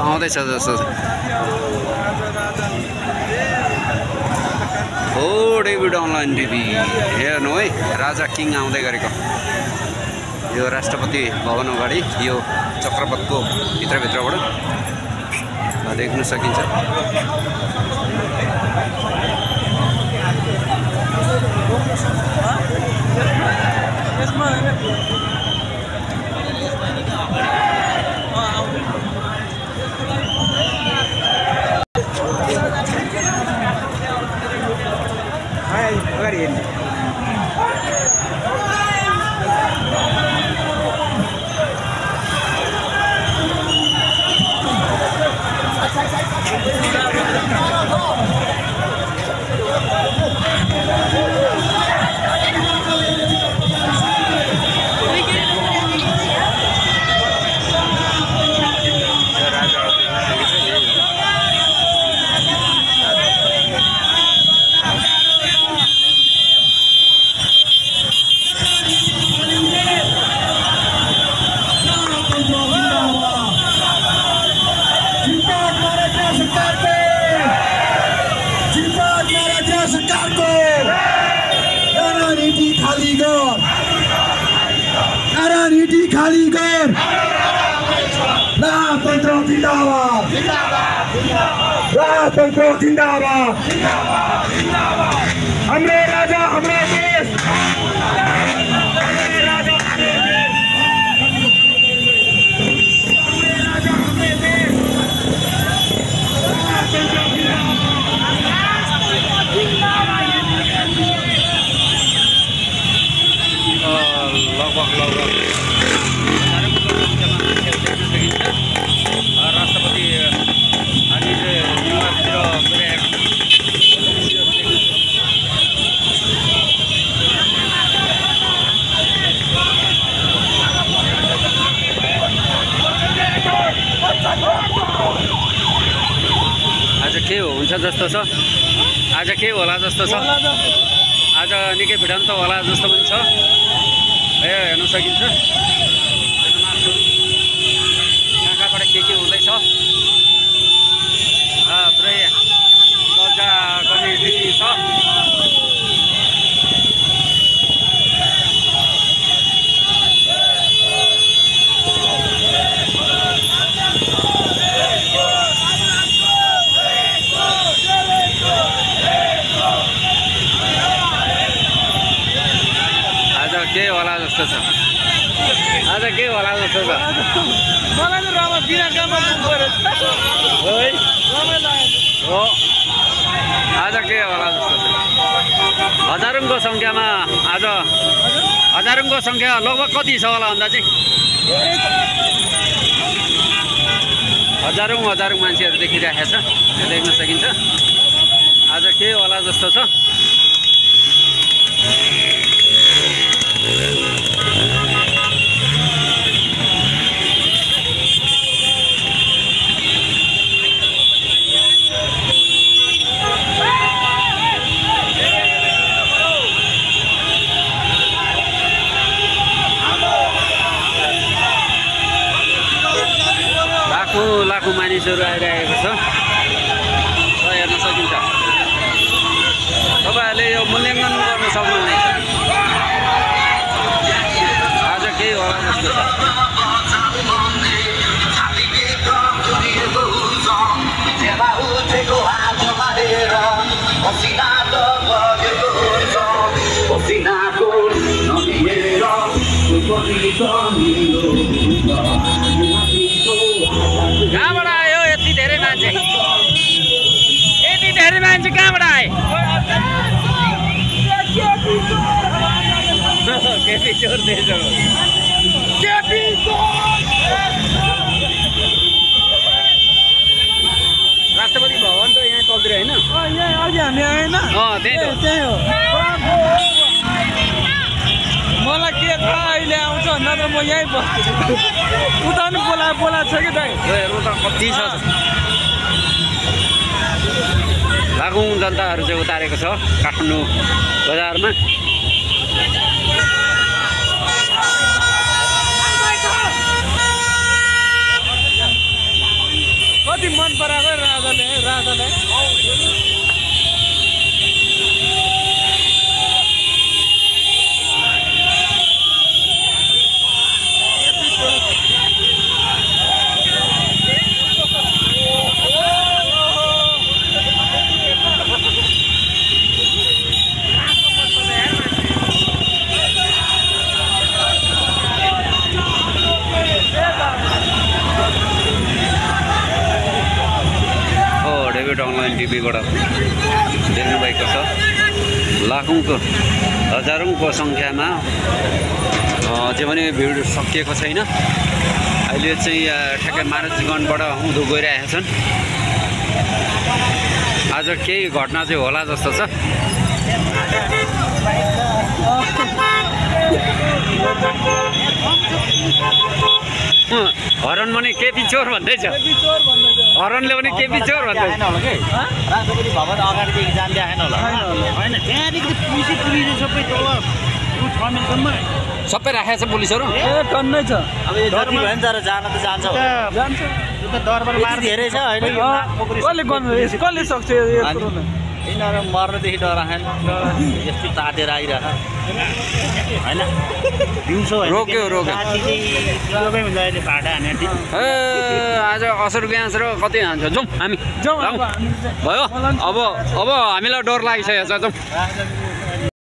आउँदैछ जस्तो छ। हो डेभिड अनलाइन टिभी हेर्नु है, राजा किङ आउँदै गरेको यो राष्ट्रपति भवन अगाडि यो चक्रपथको भित्रबाट देख्न सकिन्छ। राजतंत्र जिंदाबाद, हमरे राजा हमरे देश, के हुन्छ जस्तो छ। आज के होला जस्तो छ। आज निकै भिडन्त होला जस्तो पनि छ। हेर्न सकिन्छ कहाँबाट के हुँदैछ। पुरै कब्जा गर्ने स्थिति छ। के होला जस्तो छ। आज के होला जस्तो छ। मलाई त रामा बिना काममा गरे हो आज के होला जस्तो छ। हजारौंको संख्यामा आज हजारौंको संख्या लगभग कति छ होला अन्दाजी। हजारौं मान्छेहरू देखिरहेको छ, देख्न सकिन्छ। आज के होला जस्तो छ। लाखौं मानिसहरू आइरहेको छ, हेर्न सकिन्छ। तपाईहरुले यो मूल्याङ्कन गर्न सक्नुहुनेछ आज के होला जस्तो छ। कहाँबाट आयो यति धेरै मान्छे? यति धेरै मान्छे कहाँबाट आए? राष्ट्रपति भवन त यहाँ तलतिर हैन? यहाँ अघि हामी आएन? त्यही हो। मलाई के थाहा अहिले आउँछ, नत्र म यहीँ बस्छु। उता पनि बोला छ कि दाइ? कति छ। लाखौं जनताहरू चाहिँ उतारेको छ काठमाडौँ बजारमा। अति मन पराएको राजालाई डेभिड अनलाइन टिभीबाट देख्नुभएको छ लाखौँको हजारौँको सङ्ख्यामा जे पनि भिड सकिएको छैन अहिले चाहिँ ठ्याक्कै मारुचिगञ्जबाट उँधो गइरहेका छन् आज केही घटना चाहिँ होला जस्तो छ हरन पनि केपी चोर भन्दैछ हरनले पनि केपी चोर भन्दैछ राष्ट्रपति भवन अगाडिदेखि जान देखाएन होला होइन त्यहाँदेखि पुलिसै पुलिस सबै तल ठमेलसम्म सबै राखेको छ पुलिसहरू टन्नै छ अब यो जति भयो नि तर जान त जान्छ जान्छ यो त दरबार मार धेरै छ होइन कसले सक्छ यो यिनीहरू मर्नदेखि डराएन यस्तो तातेर आइरह होइन दिउँसो रोक्यो सबै हुन्छ अहिले भाडा हानेर ए आज असर ग्यास र कति हान्छ जाउँ हामी जाउँ भयो अब हामीलाई डर लागिसकेको छ जाउँ